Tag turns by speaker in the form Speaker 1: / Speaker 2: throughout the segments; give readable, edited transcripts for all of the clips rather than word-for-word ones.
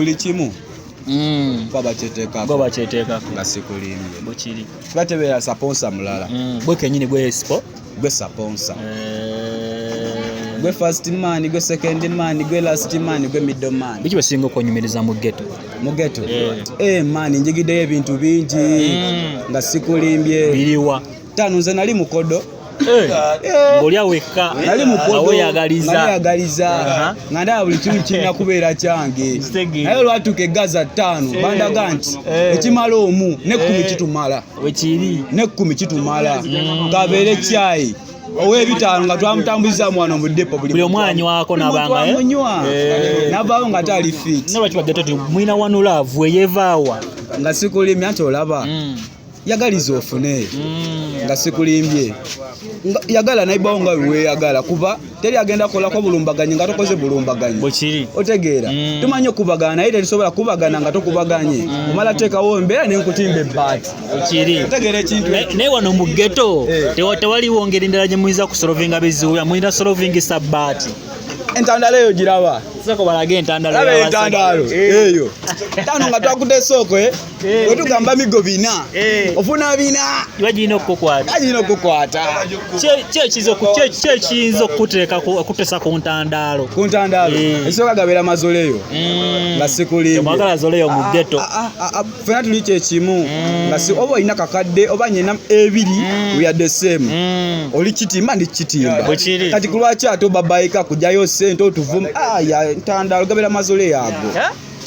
Speaker 1: Buli kimu ba bakyeteekako.
Speaker 2: Gwe bakyeteekako.
Speaker 1: Nga sikulimbye.
Speaker 2: Bwekiri.
Speaker 1: Kiba tebeera sponsor mulala.
Speaker 2: Gwe kenyini gwe spo.
Speaker 1: Gwe sponsor. Gwe first man, gwe second man, gwe last man, gwe middle man.
Speaker 2: Biki basinga okwenyumiriza mu ghetto?
Speaker 1: Mu ghetto? Man, njigiddeyo ebintu bingi nga sikulimbye.
Speaker 2: Biriwa?
Speaker 1: Tano nze nali mukodo.
Speaker 2: Ng'olya wekka.
Speaker 1: Nali mukodo.
Speaker 2: Nga weeyagaliza.
Speaker 1: Nga neeyagaliza. Nga ndaba buli kimu kirina kubeera kyange.
Speaker 2: Kitegeera.
Speaker 1: Naye olwatuuka e Gaza 5 bandaga nti ekimala omu n'ekkumi kitumala.
Speaker 2: Wekiri.
Speaker 1: N'ekkumi kitumala. Kabeere kyayi. Ow'ebitaano nga twamutambuliza wano mu depot
Speaker 2: Buli omu anywako n'abanga, eh?
Speaker 1: Twamunywa. N'avaawo nga tali fit.
Speaker 2: Naye lwaki ba ghetto ti mulina one love eyevaawa?
Speaker 1: Nga sikulimbye anti olaba. Yagaliza ofune. Nga sikulimbye. Yagala naibawo nga weeyagala kuba teri agenda kukolako bulumbaganyi nga tokoze bulumbaganyi.
Speaker 2: Bwekiri.
Speaker 1: Otegeera. Tumanyi okubagana naye tetusobola kubagana nga tokubaganye. Omala teekawo embeera ne nkutimba ebbaati.
Speaker 2: Bwekiri.
Speaker 1: Otegeera ekintu ekyo.
Speaker 2: Naye wano mu ghetto tewaliwo ngeri ndala gye muyinza kusolvinga bizibu, muyina solvingisa bbaati.
Speaker 1: Entandalo eyo giraba.
Speaker 2: Sooka balage entandalo
Speaker 1: Laba
Speaker 2: y'abasajja.
Speaker 1: entandalo eyo. Tano nga twakudde essooko, eh? Bwe tugamba migo 4. Ofuna 4.
Speaker 2: Kiba girina okukukwata.
Speaker 1: Kiba girina okukukwata.
Speaker 2: Ki ekiyinza okuteesa ku ntandaalo?
Speaker 1: Ku ntandaalo? Esooka gabeera mazoleyo. Nga sikulimbye.
Speaker 2: Temwagala zoleyo mu ghetto.
Speaker 1: Ffenna tuli kye kimu. Nga si oba olina kakadde oba nyina ebiri, we are the same. Oli kitimba ndi kitimba.
Speaker 2: Bwe kiri.
Speaker 1: Kati ku lwaki ate obabayika kujjayo ssente otuvuma? Ya ntandaalo gabeera mazoleyo ago.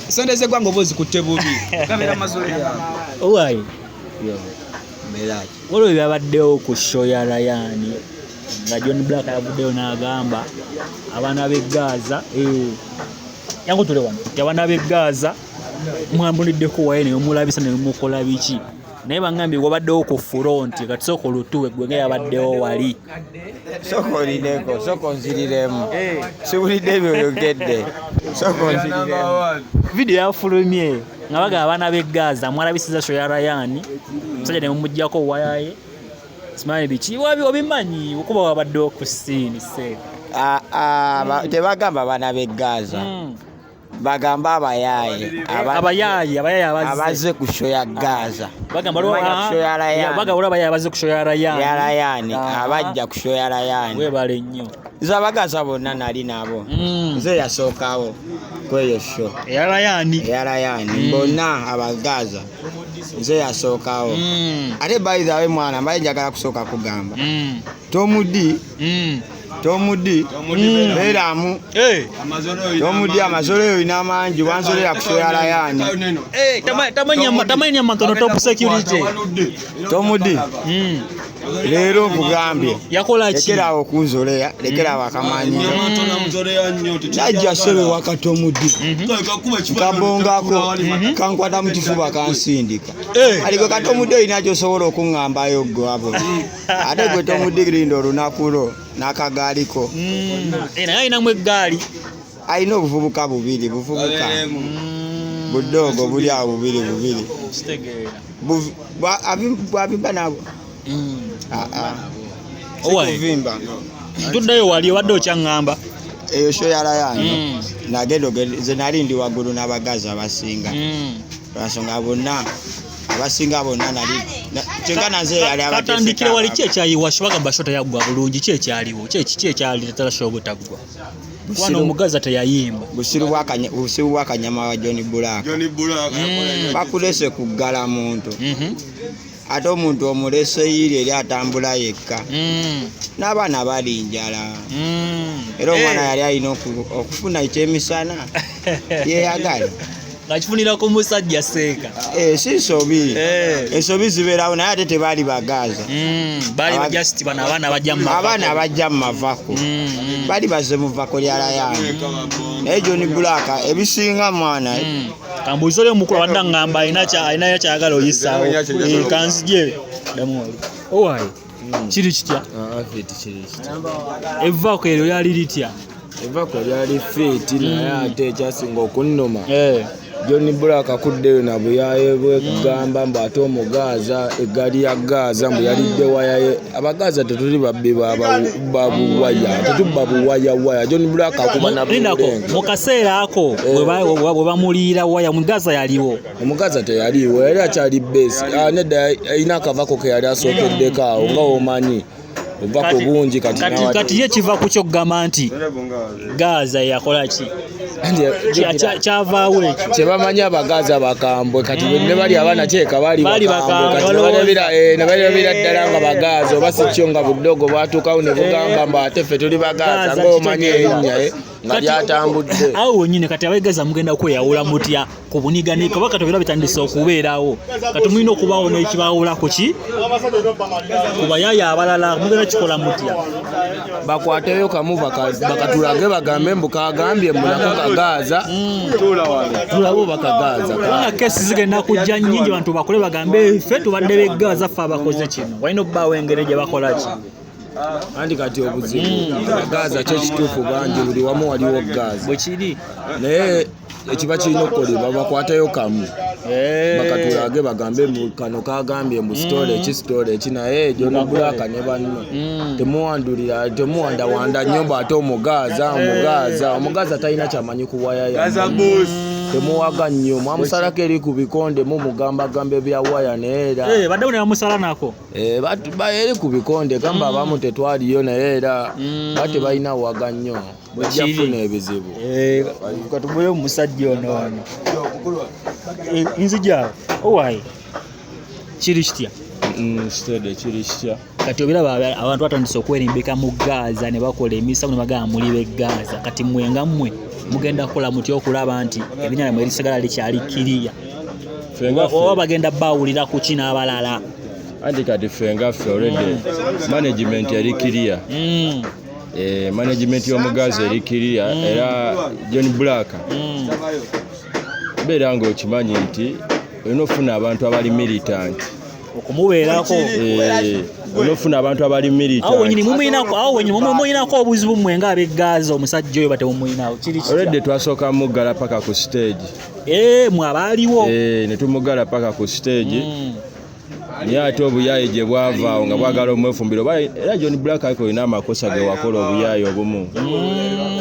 Speaker 1: Ssente z'eggwanga oba ozikutte bubi. Gabeera mazoleyo ago.
Speaker 2: Owaye. Waliwo ebyabaddewo ku show ya Ryan nga John Black yavuddeyo n'agamba abaana b'e Gaza, yangu tule wano, nti abaana b'e Gaza mwambuliddeko waye ne mumulabisa ne mumukola biki, naye bangambye wabaddewo ku front. Kati sooka olutuwe gwe nga yabaddewo wali.
Speaker 3: Sooka olineko, sooka onziriremu. Siwulidde ebyoyogedde. Sooka onziriremu.
Speaker 2: Video yafulumye nga bagamba abaana b'e Gaza mwalabisiza show ya Ryan, omusajja ne mumuggyako waya ye, simanyi biki. Obimanyi okuba wabaddewo ku scene seeka?
Speaker 3: Tebagamba abaana b'e Gaza. Bagamba abayaaye.
Speaker 2: Abayaaye abazze.
Speaker 3: Abazze ku show ya Gaza.
Speaker 2: Bagamba waliwo
Speaker 3: Abajja ku show ya Ryan.
Speaker 2: Bagamba waliwo abayaaye abazze ku show ya Ryan.
Speaker 3: Ya Ryan, abajja ku show ya Ryan.
Speaker 2: Weebale nnyo.
Speaker 3: Nze Abagaza bonna nali nabo. Nze yasookawo ku eyo show.
Speaker 2: Eya Ryan.
Speaker 3: Eya Ryan. Bonna Abagaza. Nze yasookawo. Ate by the way mwana, mbaye njagala kusooka kugamba. Tomudi. Tomudi. Beeramu. Tomudi amazole olina amangi, wanzolera ku show ya Ryan.
Speaker 2: Tamanyi amatono top security.
Speaker 3: Tomudi. Leero nkugambye.
Speaker 2: Yakola ki?
Speaker 3: Lekerawo okunzoleya, lekerawo akamanyi. Najja ssebe waka Tomudi. Nkabongako, kankwata mu kifuba kansindika. Kati gwe Katomudi olina gy'osobola okuŋŋambayo gwe abo. Ate gwe Tomudi linda olunaku lwo n'akagaaliko.
Speaker 2: Naye alinamu eggaali.
Speaker 3: Alina obuvubuka bubiri, buvubuka. Budoogo buli awo bubiri bubiri.
Speaker 2: Kitegeera.
Speaker 3: Bwabimba nabo.
Speaker 2: Owaye.
Speaker 3: Sikuvimba.
Speaker 2: Tuddayo wali obadde okyaŋŋamba.
Speaker 3: Eyo show ya Ryan. Nagenda nze nali ndi waggulu n'Abagazi abasinga. Lwansonga bonna abasinga bonna nali kyenkana nze yali abateeseko
Speaker 2: Katandikire wali
Speaker 3: abamu.
Speaker 2: ki ekyayiwa show? Bagamba show teyaggwa bulungi, ki ekyaliwo? Ki ekyaleetera show obutaggwa? Kubanga Omugaza teyayimba.
Speaker 3: Busiru bw'akanyama wa John Black.
Speaker 4: John Black yakola nnyo.
Speaker 3: Bakulese kuggala muntu. Ate omuntu omulese yiri eri atambula yekka. N'abaana bali njala. Era omwana yali alina okufuna ekyemisana yeeyagala.
Speaker 2: Ng'akifunira ku musajja seeka.
Speaker 3: Si nsobi. Ensobi zibeerawo naye ate tebaali Bagaza.
Speaker 2: Baali just bano abaana abajja mu mavako.
Speaker 3: Abaana abajja mu mavako. Bali bazze mu vako lya Ryan. Naye John Black ebisinga mwana.
Speaker 2: Kambuuze oli omukulu abadde aŋŋamba alina ky'ayagala oyisaawo. Kanzije. Ddamu wali. Owaaye. Kiri kitya?
Speaker 5: Fit kiri kitya?
Speaker 2: Evvaako eryo lyali litya?
Speaker 5: Evvaako lyali fit naye ate ekyasinga okunnuma.
Speaker 4: John Black akuddeyo na buyaye bwe kugamba mbu ate Omugaaza eggaali ya Gaaza mbu yalidde waya ye. Abagaaza tetuli babbi ba buwaya, tetubba buwaya waya. John Black akuba na
Speaker 2: Lindako,
Speaker 4: bulenge.
Speaker 2: mu kaseera ako bwe bamuliira waya, Omugaza yaliwo?
Speaker 4: Omugaza teyaliiwo, yali akyali base. Ah, nedda, alina akavako ke yali asookeddeko awo, nga womanyi obubaka obungi kati nawa-
Speaker 2: Kati ye kiva ku kyokugamba nti Gaza yakola ki? Kyavaawo ekyo.
Speaker 4: Kyebamanyi Abagaza bakambwe, kati ne bali abaana kyeka baali
Speaker 2: Baali
Speaker 4: bakambwe, kati
Speaker 2: bakambwe,
Speaker 4: ne balabira ddala nga Bagaza, oba si kyo nga budogo bwatuukawo ne bugamba mbu ate ffe tuli Bagaza,
Speaker 2: Gaza,
Speaker 4: ng'omanyi
Speaker 2: kitegeera.
Speaker 4: erinnya nga lyatambudde.
Speaker 2: Awo wenyini kati Abagegaza mugenda kweyawula mutya ku bunigani? Kuba kati obira bitandise okubeerawo, kati mulina okubaawo n'ekibawula ku ki, ku bayaaya abalala. Mugenda kikola mutya?
Speaker 4: Bakwateyo kamu bakatulage, bagambe mbu kagambye mbu nako Kagaza, tulabe oba Kagaza.
Speaker 2: Kubanga kesi zigenda kujja nnyingi, bantu bakole bagambe ffe tubadde Beggaza, ffe abakoze kino. Walina okubaawo engeri gye bakola ki.
Speaker 4: Anti kati obuzibu, Gaza kyo kituufu, bangi, buli wamu waliwo Gaza.
Speaker 2: Bwe kiri.
Speaker 4: Naye ekiba kirina okukolebwa, bakwatayo kamu bakatulage, bagambe mbu kano kagambye mbu sitole eki, sitole eki. Naye John Black ne banno temuwandulira, temuwandawanda nnyo mbu ate Omugaza, Omugaza, Omugaza talina kyamanyi ku waya yammwe. Temuwaga nnyo, mwamusalako eri ku bikonde, mumugambagamba ebya waya, naye era
Speaker 2: Baddewo ne bamusala nako.
Speaker 4: Eri ku bikonde gamba abamu tetwaliyo, naye era ba tebalina waga nnyo, bajja
Speaker 2: Bwe kiri.
Speaker 4: kufuna ebizibu.
Speaker 2: Katubule omusajja ono wano. Nzija owaye, kiri kitya?
Speaker 5: Kitedde kiri kitya?
Speaker 2: Kati obiraba, abantu batandise okwerimbika mu Gaza ne bakola emisango ne bagamba muli b'e Gaza. Kati mmwe nga mmwe mugenda kukola mutya okulaba nti erinnya lyammwe lisigala likyali kiriya?
Speaker 5: Ffe nga
Speaker 2: Oba
Speaker 5: ffe
Speaker 2: bagenda bawulira ku ki n'abalala?
Speaker 5: Anti kati ffe nga ffe already management eri clear. Management y'Omugazi eri clear, era John Black beera ng'okimanyi nti olina okufuna abantu abali militant.
Speaker 2: Okumubeerako.
Speaker 5: Olina okufuna abantu abali
Speaker 2: Awo wenyini
Speaker 5: militant.
Speaker 2: mumuyinako, awo wenyini mumuyinako obuzibu mmwe nga ab'e Gaza, omusajja oyo batemumuyinawo, kiri
Speaker 5: Already
Speaker 2: kitya?
Speaker 5: twasooka muggala paka ku stage.
Speaker 2: Mwe abaaliwo.
Speaker 5: Ne tumuggala paka ku stage, naye ate obuyaye gye bwavaawo nga bwagala omwefumbiro. Oba era John Black ariko olina amakosa ge wakola, obuyaye obumu.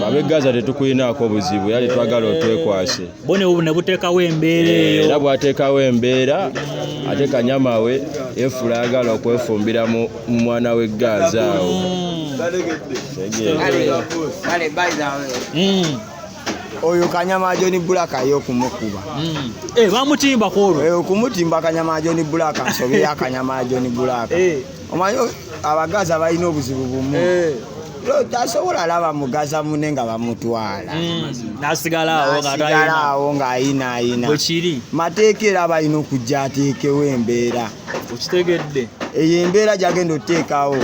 Speaker 5: Ab'e Gaza tetukulinaako buzibu, era tetwagala otwekwase.
Speaker 2: Bo ne buteekawo embeera
Speaker 5: Era
Speaker 2: eyo.
Speaker 5: bwateekawo embeera, ate kanyama we efula ayagala okwefumbira mu mwana w'e Gaza awo. Tegeera.
Speaker 3: Kale, by the way, oyo kanyama John Black ye okumukuba.
Speaker 2: Bamutimba ku olwo.
Speaker 3: Okumutimba kanyama John Black, nsobi ya kanyama John Black. Omanyi Abagaza balina obuzibu bumu. Tasobola laba Mugaza mune nga bamutwala.
Speaker 2: N'asigala awo nga
Speaker 3: Nasigala
Speaker 2: talina.
Speaker 3: awo ng'ayinaayina.
Speaker 2: Bwe kiri.
Speaker 3: Mateeka era balina okujja ateekewo embeera.
Speaker 2: Okitegedde.
Speaker 3: Eyo embeera gyagenda oteekawo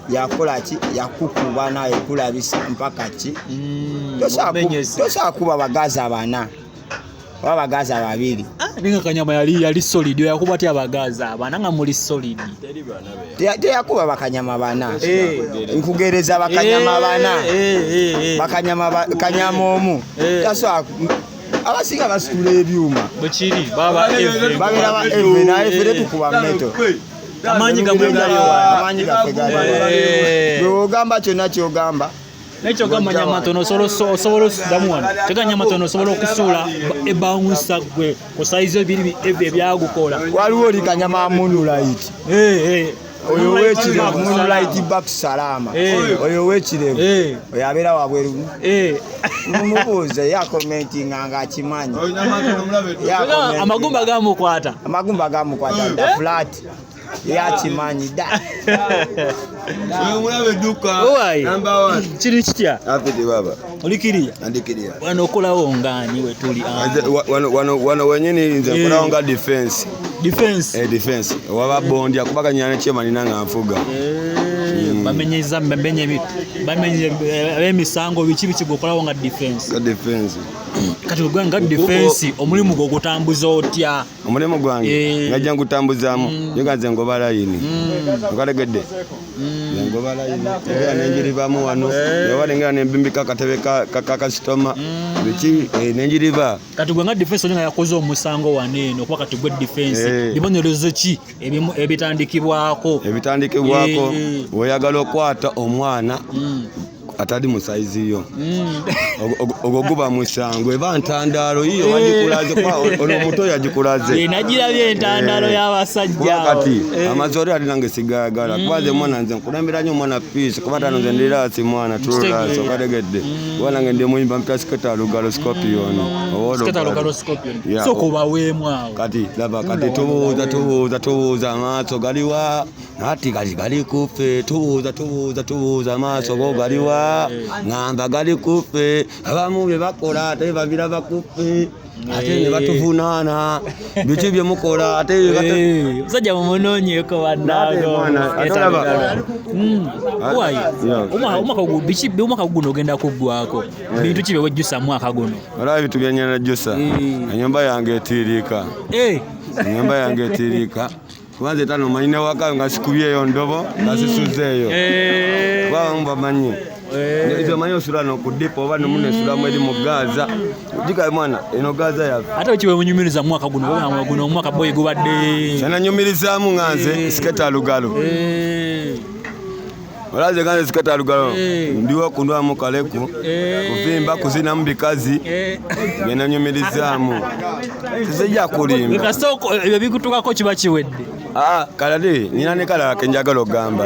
Speaker 3: yakola ki? Yakukuba naye kulabisa mpaka ki?
Speaker 2: Omenyese.
Speaker 3: Tosobola kuba Bagaza bana oba Bagaza babiri.
Speaker 2: Naye nga kanyama yali solid, yakuba atya Abagaza abana nga muli solid?
Speaker 3: Teyakuba bakanyama bana, nkugereza bakanyama bana. Bakanyama kanyama omu tasobola, abasinga basitula ebyuma.
Speaker 2: Bwe kiri, baba eve.
Speaker 3: Babeera ba eve, naye ffe tetukuba meto.
Speaker 2: Amaanyi gamwe gali wano.
Speaker 3: Amaanyi gaffe gali wano. Gwe ogamba kyonna kyogamba.
Speaker 2: Naye kyogamba nyamatono osobola osudamu wano, kyogamba nyamatono osobola okusuula ebawunsa gwe ku sayizi ebiri ebyo ebyagukola.
Speaker 3: Waliwo oli kanyama Moonlight, oyo owekirevu, Moonlight Bakusalama. Oyo owekirevu, oyo abeera wabweru. Mumubuuze, yakomentinga nga akimanyi.
Speaker 2: Kyogamba amagumba gamukwata.
Speaker 3: Amagumba gamukwata dda flat, yakimanyi dda.
Speaker 2: Owaye, kiri kitya?
Speaker 6: Afite baba.
Speaker 2: Oli kiriya?
Speaker 6: Andikiriya.
Speaker 2: Wano okolawo ngaani wetuli?
Speaker 6: Wano wenyini nze nkolawo nga defense.
Speaker 2: Defense.
Speaker 6: Eh, defense. Waba bondya kuba kanyana chairman nanga nfuga.
Speaker 2: Bamenyeza bamenye bamenye ab'emisango biki biki gokolawo nga defense.
Speaker 6: Nga defense.
Speaker 2: Kati gwe nga defense omulimu gwo gutambuza otya?
Speaker 6: Omulimu gwange ngajja ngutambuzaamu nga nze ngoba layini. Okategedde? Nze ngoba layini era nenjiribamu wano oba nengera nembimbika akatebe ka kasitoma biki nenjiriba.
Speaker 2: Kati gwe nga defense oli nga yakoze omusango wano eno kuba kati gwe defense bibonerezo ki ebitandikibwako?
Speaker 6: Ebitandikibwako oyagala okwata omwana atali mu sayizi yo ogwo guba musango eba ntandalo yiyo wagikulaze kuba ono omuto yagikulaze.
Speaker 2: Nagirabye entandalo y'abasajja.
Speaker 6: Kati amazoli ali nange sigayagala kuba nze mwana nze nkulembera nnyo omwana peace kuba tano nze ndi laasi mwana true laasi okategedde kuba nange ndi muyimba mpya Siketa Lugalo Scorpion.
Speaker 2: Siketa Lugalo Scorpion. Sooka obaweemu awo.
Speaker 6: Kati laba kati tubuuza tubuuza tubuuza amaaso galiwa nati gali gali kufe tubuuza tubuuza tubuuza amaaso go galiwa ngamba gali kufe abamu bye bakola ate babiraba kufe ate ne batuvunaana biki bye mukola ate
Speaker 2: musajja mumunoonyeeko bannange. Omwaka guno ogenda kuggwako bintu ki bye wejjusa mwaka guno?
Speaker 6: Olaba ebintu bye nnyina ennyumba yange etiiriika. Ennyumba yange etiiriika kuba nze tano omanyi ne waka nga sikubyeyo ndobo nga sisuzeeyo kuba abamu bamanyi nze omanyi osula no ku dipo oba nomuno esulamu eri mu Gaza gikabe mwana eno Gaza yaffe.
Speaker 2: Ate ki wemunyumiriza mwaka guno? Guno omwaka boyi gubadde
Speaker 6: kyenanyumirizaamu nga nze Siketa Lugalo. Olaze nga nze Siketa Lugalo ndiwo kunwamu kaleku kuvimba kuzinamu bikazi byenanyumirizaamu tezijja kulimba.
Speaker 2: Kasoko ebyo bikutukako kiba kiwedde.
Speaker 6: Kalali nina ne kalala ke njagala okugamba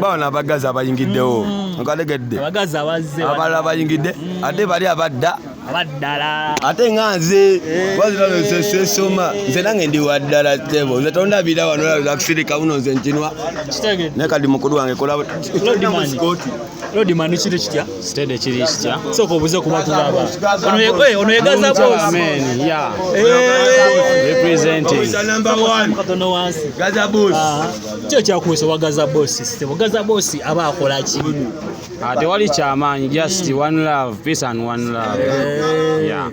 Speaker 6: bawana abagazi abayingiddewo okategedde
Speaker 2: abagazi abazze
Speaker 6: abalala bayingidde ate bali abadda
Speaker 2: abaddala
Speaker 6: ate nga nze wazirasesoma nze nange ndi waddala tebo nze tondabira wano olabira buno nze nkinwa naye kadi mukulu wange kola
Speaker 2: Lodimani kiri kitya?
Speaker 7: Sitede kiri kitya?
Speaker 2: Sooka obuze kuba tulaba. Ono ye Gaza boss.
Speaker 7: Yeah. Representing.
Speaker 6: Number 1.
Speaker 2: Katono wansi.
Speaker 6: Gaza boss.
Speaker 2: Kyo kyakuwesa wa Gaza boss. Sitebo Gaza boss aba akola ki?
Speaker 7: Tewali kyamaanyi, just one love, peace and one love. Yeah.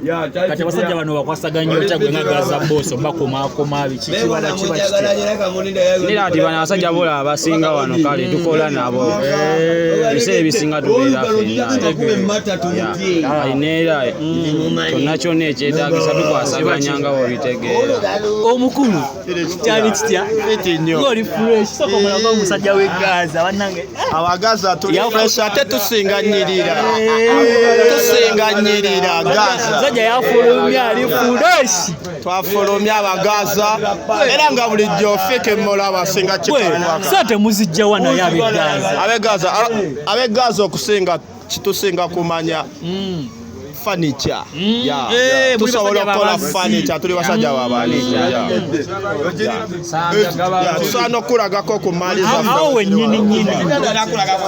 Speaker 2: Kati abasajja bano bakwasaganya otya gwe nga Gaza boss obakomaakoma biki kibala kiba kitya?
Speaker 7: Nira ati bano abasajja bola abasinga wano kale tukola nabo. Ebiseera ebisinga tubeera ffenna. Neera kyonna kyonna ekyetaagisa tukwasaganya nga bw'obitegeera.
Speaker 2: Omukulu kyali kitya? Ng'oli fresh, sooka omulaba omusajja w'e Gaza bannange.
Speaker 8: Abagaza tuli fresh ate tusinga nnyirira. Tusinga nnyirira Gaza.
Speaker 2: Omusajja yafulumya ali fresh.
Speaker 8: Twafulumya abagaza era nga bulijjo fike mmolaba asinga kikalwaka.
Speaker 2: So temuzijja wa naye ab'e Gaza.
Speaker 8: Ab'e Gaza okusinga kitusinga kumanya furniture. Tusobola okukola furniture, tuli basajja babali. Tusobola n'okulagako ku mali zaffe.
Speaker 2: Awo wennyini nnyini.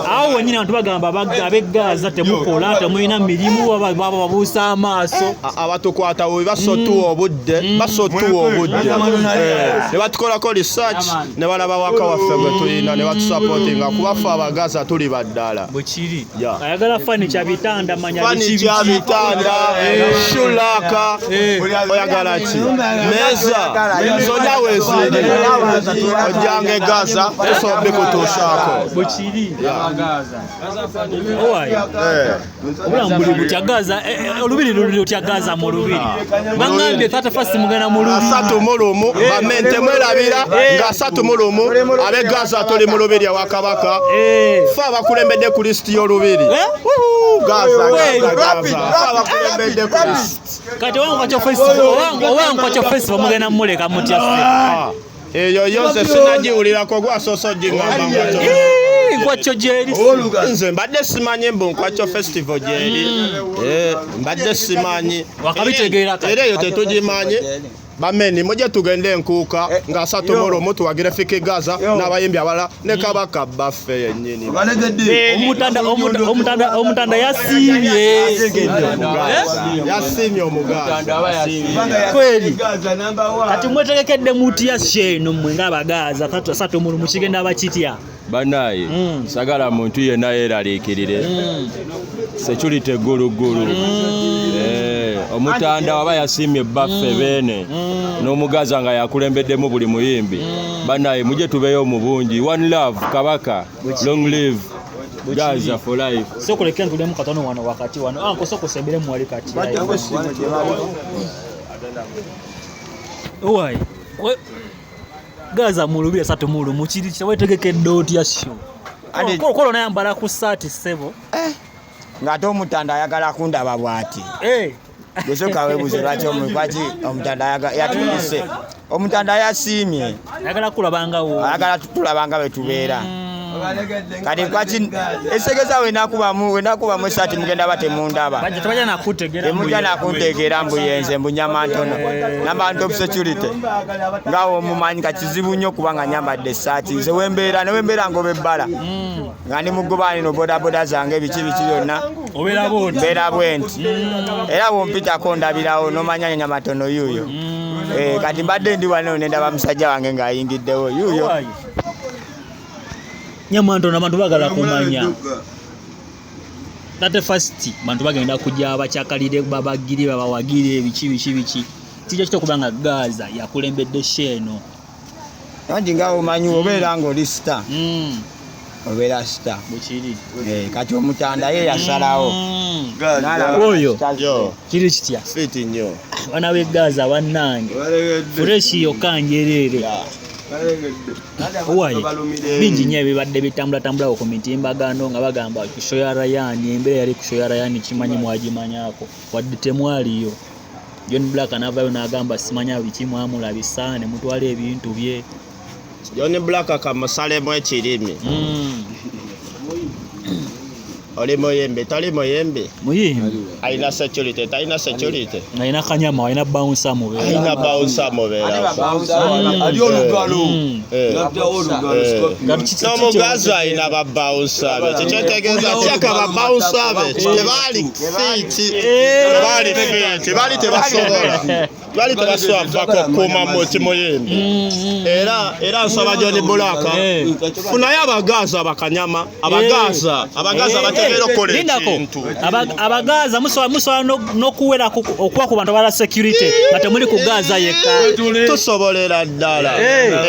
Speaker 2: Awo wennyini abantu bagamba ab'e Gaza temukola, temulina mirimu, baba babuusa amaaso.
Speaker 8: Abatukwata bwe basotuwa obudde, basotuwa obudde. Ne batukolako research, ne balaba waka waffe gwe tulina, ne batusupportinga kuba ffe Abagaza tuli baddala.
Speaker 2: Bwe kiri. Ayagala furniture bitanda manya biki
Speaker 8: biki. Shulaka oyagala ki? Meza zonna weeziri ojjanga e Gaza tusobola bikutuusaako.
Speaker 2: Bwe kiri. Owaye obulamu buli butya Gaza, olubiri luli lutya Gaza mu lubiri. Bangambye 31 mugenda mu lubiri.
Speaker 8: 31 bamente mwerabira nga 31 ab'e Gaza tuli mu lubiri ewa Kabaka. Ffe abakulembedde ku lisiti y'olubiri. Gaza, Gaza, Gaza.
Speaker 2: Kati owankwacho festival mugenda mumuleka mutya?
Speaker 8: Eyo yo nze sinagiwulirako gwasoose ogingamba nkwacho.
Speaker 2: Nkwacho gyeri.
Speaker 8: Nze mbadde simanyi mbu Nkwacho festival gyeri. Mbadde simanyi.
Speaker 2: Wakabitegeera kati.
Speaker 8: Era eyo tetugimanyi. Bameni mujje tugende enkuuka nga 31 tuwagire Fik Gaza n'abayimbi abalala ne Kabaka baffe yennyini.
Speaker 2: Omutanda yasiimye.
Speaker 8: Yasiimye Omugaza.
Speaker 2: Kweli. Kati mwetegekedde mutya show mmwe ng'Abagaza 31 kigenda bakitya?
Speaker 5: Banaye sagala muntu yenna yeeraliikirire. Security gulugulu. Omutanda waba yasiimye baffe beene n'Omugaza nga yakulembeddemu buli muyimbi. Banaye mujje tubeeyo mu bungi. One love Kabaka, long live Gaza for life.
Speaker 2: Sokoleke ntulemu katono wano wakati wano. Anko soko sembere mwali kati. Owai. Gaza mulubira 31 kiri wetegekedde otya show? Kolo nayambala ku saati ssebo.
Speaker 3: Ng'ate Omutanda ayagala kundaba bw'ati. Gwe weebuuze lwaki Omutanda yatuyise. Omutanda yasiimye.
Speaker 2: Ayagala kulabanga wo.
Speaker 3: Ayagala tutulabanga bwe tubeera. Kati lwaki esegeza wenakubamu esaati mugenda ba temundaba.
Speaker 2: Tebajja nakutegeera.
Speaker 3: Temujja nakuntegeera mbu yenze mbu nyama ntono. Namba top security. Nga omumanyi kakizibu nnyo kubanga nyambadde essaati. Nze wembeera ne wembeera ngoba ebbala. Nga ndi mugobaani no bodaboda zange biki biki byonna. Mbeera bwenti. Era bw'ompitako ndabirawo n'omanya nyama ntono yuuyo. Kati mbadde ndi wano ne ndaba musajja wange ng'ayingiddewo yuuyo.
Speaker 2: Nyama ntono abantu bagala kumanya. Ate first bantu bagenda kujja abakyakalire babagire babawagire biki biki biki. Kijja kito kubanga Gaza yakulembedde show eno.
Speaker 3: Anti nga omanyi obeera ng'oli star. Obeera star.
Speaker 2: Bwekiri.
Speaker 3: Kati Omutanda ye yasalawo.
Speaker 2: Oyo kiri kitya?
Speaker 8: Fiti nnyo.
Speaker 2: Abaana b'e Gaza bannange. Fresh yokka njereere. Owaye bingi nnyo ebibadde bitambulatambulawo ku mitimbagano nga bagamba ku show ya Ryan, embeera yali ku show ya Ryan kimanyi mwagimanyaako wadde temwaliyo. John Black anavayo n'agamba simanya biki mwamulabisa ne mutwala ebintu bye.
Speaker 8: John Black akamusalemu ekirimi. Oli muyimbi, toli muyimbi?
Speaker 2: Muyimbi.
Speaker 8: Alina security, talina security.
Speaker 2: Alina kanyama, alina bouncer mubeera.
Speaker 8: Alina bouncer mubeera.
Speaker 6: Ali olugalo.
Speaker 8: N'Omugaza alina ba bouncer be. Kikyetegeeza kyeka ba bouncer be. Tebaali fit. Tebaali fit. Baali tebasobola. Baali tebasobola vako kukuuma muti muyimbi. Era nsaba John Black. Funayo Abagaza abakanyama. Abagaza. Abagaza bategeera okukola ekintu.
Speaker 2: Abagaza musobola n'okuwera okuwa ku bantu abala security nga temuli ku Gaza yekka.
Speaker 8: Tusobolera ddala.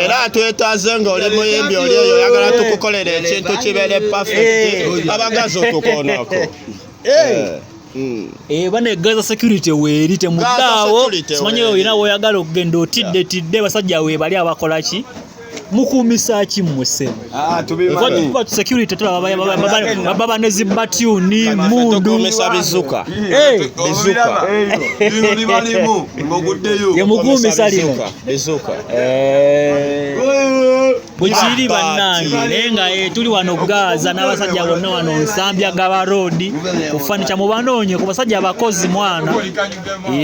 Speaker 8: Era twetaaze ng'oli muyimbi oli eyo oyagala tukukolera ekintu kibeere perfect. Abagaza otukoonako.
Speaker 2: Bane Gaza security weeri temuddaawo. Simanyi olina w'oyagala okugenda otidde tidde basajja we bali abakola ki? Mukuumisa ki mmwe ssebo? Security tulaba baba ne zibatyuni mundu.
Speaker 8: Tukuumisa bizuka. Bizuka.
Speaker 6: Bino libalimu ng'oguddeyo.
Speaker 2: Ye mukuumisa lino.
Speaker 8: Bizuka.
Speaker 2: Bwekiri bannange naye nga tuli wano Gaza n'abasajja bonna wano Nsambya Gaba Road kufanica mubanoonye ku basajja abakozi mwana.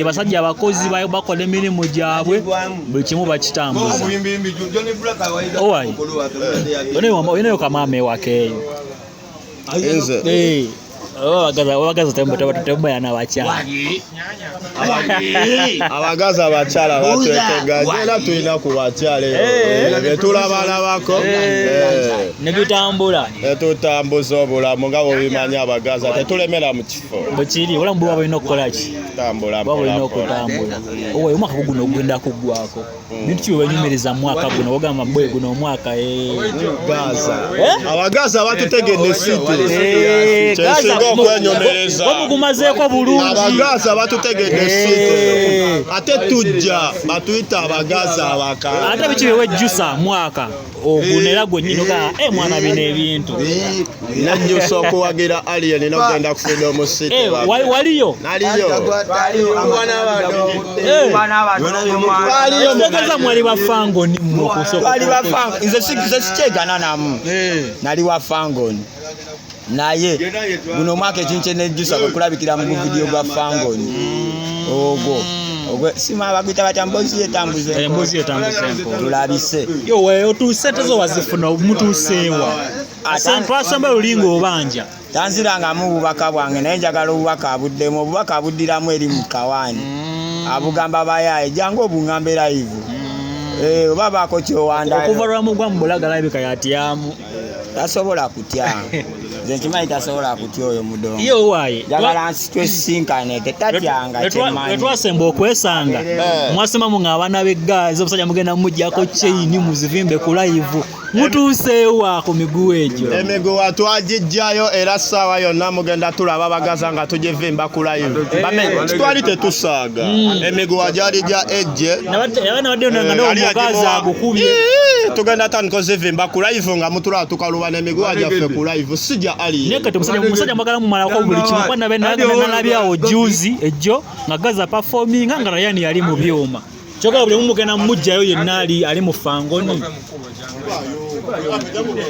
Speaker 2: Basajja abakozi bakola emirimu gyabwe buli kimu bakitambuza. Owai. Onayo kamaama ewaka eyo.
Speaker 8: Nze.
Speaker 2: Abagaza temba n'abakyala.
Speaker 8: Abagaza abakyala batweteganya era tulina ku bakyala eyo. Betulabalabako.
Speaker 2: Ne bitambula.
Speaker 8: Tutambuza obulamu nga bw'obimanyi Abagaza tetulemera mu kifo.
Speaker 2: Bwekiri obulamu buba bulina okukola ki?
Speaker 8: Tambula.
Speaker 2: Buba bulina okutambula. Owaye omwaka guno ogenda kuggwako. Bintu ki bwe wenyumiriza mu mwaka guno ogamba bwe guno omwaka
Speaker 8: Gaza. Abagaza batutegedde city. Kyensinga okwenyomereza.
Speaker 2: Bamugumazeeko bulungi.
Speaker 8: Abagaza batutegedde city. Ate tujja batuyita Abagaza abaka.
Speaker 2: Ate biki bye wejjusa mwaka oguno era gwennyini ogamba mwana bino ebintu.
Speaker 8: Najjusa okuwagira Alien n'okugenda ku Freedom City.
Speaker 2: Waliyo?
Speaker 8: Naliyo.
Speaker 2: Ekitegeeza mwali ba Fangoni mmwe okusooka.
Speaker 3: Twali ba Fangoni. Nze sikyegana namu. Nali wa Fangoni. Naye guno omwaka ekintu kye nejjusa kwe kulabikira mu guvidiyo gwa Fangoni. Ogwo. Sima baguyita batya mbozi etambuza
Speaker 2: Embuzi etambuza enkola.
Speaker 3: Tulabise.
Speaker 2: Yo we otuuse tezo wazifuna mutuuseewa. Twasomba lulinga obanja.
Speaker 3: Tanzirangamu obubaka bwange naye njagala obubaka abuddemu obubaka abuddiramu eri mu kawaani. Abugamba bayaaye jangu obuŋŋambe live. Oba baako kyowandayo.
Speaker 2: Okuva lwamugwa mu bulaga alabika yatyamu.
Speaker 3: Tasobola kutya. Nze nkimanyi tasobola kutya oyo mudongo.
Speaker 2: Ye owaaye.
Speaker 3: Njagala nsi twesisinkane tetatyanga kyemmanyi.
Speaker 2: Lwe twasemba okwesanga mwasemamu ng'abaana b'eggaazi omusajja mugenda muggyako chain muzivimbe ku live mutuuseewa ku miguwa egyo.
Speaker 8: Emiguwa twagijjayo era ssaawa yonna mugenda tulaba Abagaza nga tugivimba ku live. Twali tetusaaga. Emiguwa gyali gya ejje.
Speaker 2: Nabadde nga n'omugazi agukubye.
Speaker 8: Tugenda tandika ozivimba ku live nga mutulaba tukaluba n'emiguwa gyaffe ku live si gya alien.
Speaker 2: Naye kati omusajja mwagala mumalako buli kimu kuba nalabyawo juzi ejjo nga Gaza performinga nga Ryan yali mu byuma. Kyokka buli omu mugenda mumuggyayo yenna ali mu fangoni.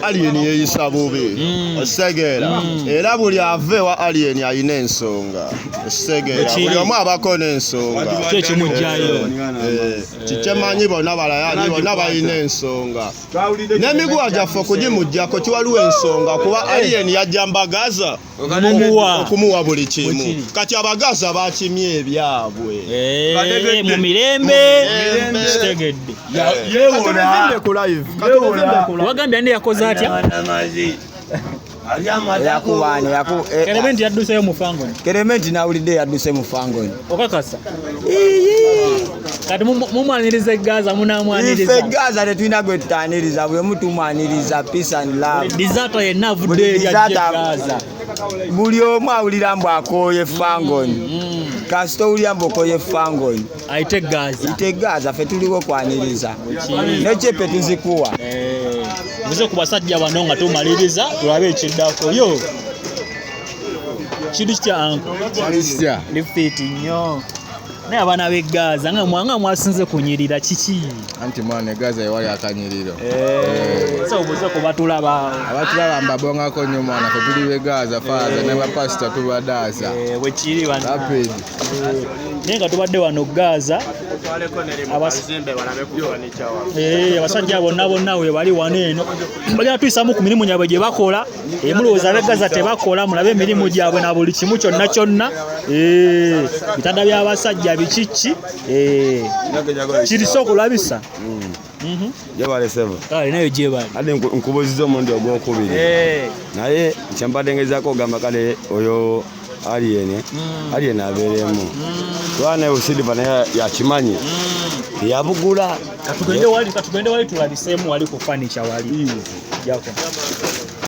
Speaker 8: Alien yeeyisa bubi. Osegeera. Era buli ava ewa Alien alina ensonga. Osegeera. Buli omu abako n'ensonga.
Speaker 2: Ki ekimuggyayo?
Speaker 8: Kikyemanyi bonna balayani bonna balina ensonga. N'emiguwa gyaffe okugimuggyako kiwaliwo ensonga kuba Alien yajja mbagaza okumuwa buli kimu. Kati Abagaza bakimye ebyabwe.
Speaker 2: Mu mirembe. Kitegedde.
Speaker 8: Katubivimbe ku live. Katubivimbe ku live.
Speaker 2: Wagambye ani yakoze atya?
Speaker 3: Yakubaani
Speaker 2: Kerementi yadduseyo mu fangoni.
Speaker 3: Kerementi nawulidde yadduse mu fangoni.
Speaker 2: Okakasa? Kati mumwaniriza egaza munamwaniriza.
Speaker 3: Ife Gaza tetulina gwe tutaniriza buli omu tumwaniriza peace and love.
Speaker 2: Disaster yenna avudde eri ajja Gaza.
Speaker 3: Buli omu awulira mbu akooye fangoni. Kasita owulira mbu okooye fangoni.
Speaker 2: Ayite Gaza.
Speaker 3: Ayite Gaza ffe tuliwo kwaniriza. N'ekyepe tuzikuwa.
Speaker 2: Muze ku basajja bano nga tumaliriza tulabe ekiddako. Yo. Kiri kitya anko?
Speaker 9: Kitya?
Speaker 2: Ndi fit nnyo. Naye abaana b'e Gaza nga mwanga mwasinze kunyirira kiki?
Speaker 9: Anti mwana e Gaza ewali akanyiriro.
Speaker 2: So obuze ku batulaba.
Speaker 9: Abatulaba mbabongako nnyo mwana ffe tuli b'e Gaza faaza ne bapasita tubadaasa.
Speaker 2: Bwe kiri bana.
Speaker 9: Rapid.
Speaker 2: Naye nga tubadde wano Gaza abasajja bonna bonna we bali wano eno bagenda tuyisamu ku mirimu gyabwe gye bakola. Mulowooza ab'e Gaza tebakola, mulabe emirimu gyabwe na buli kimu kyonna kyonna. Bitanda by'abasajja bikiki kiri okulabisa.
Speaker 6: Gyebale sebo.
Speaker 2: Kale nayo gyebale.
Speaker 6: Ate nkubuuziza omulundi ogwokubiri. Naye kyembadde ngezaako okugamba kale oyo Alien abeeremu. Kuba naye Silver naye yakimanyi. Teyabugula.
Speaker 2: Katugende wali, katugende wali tulabiseemu wali ku furniture wali. Jako.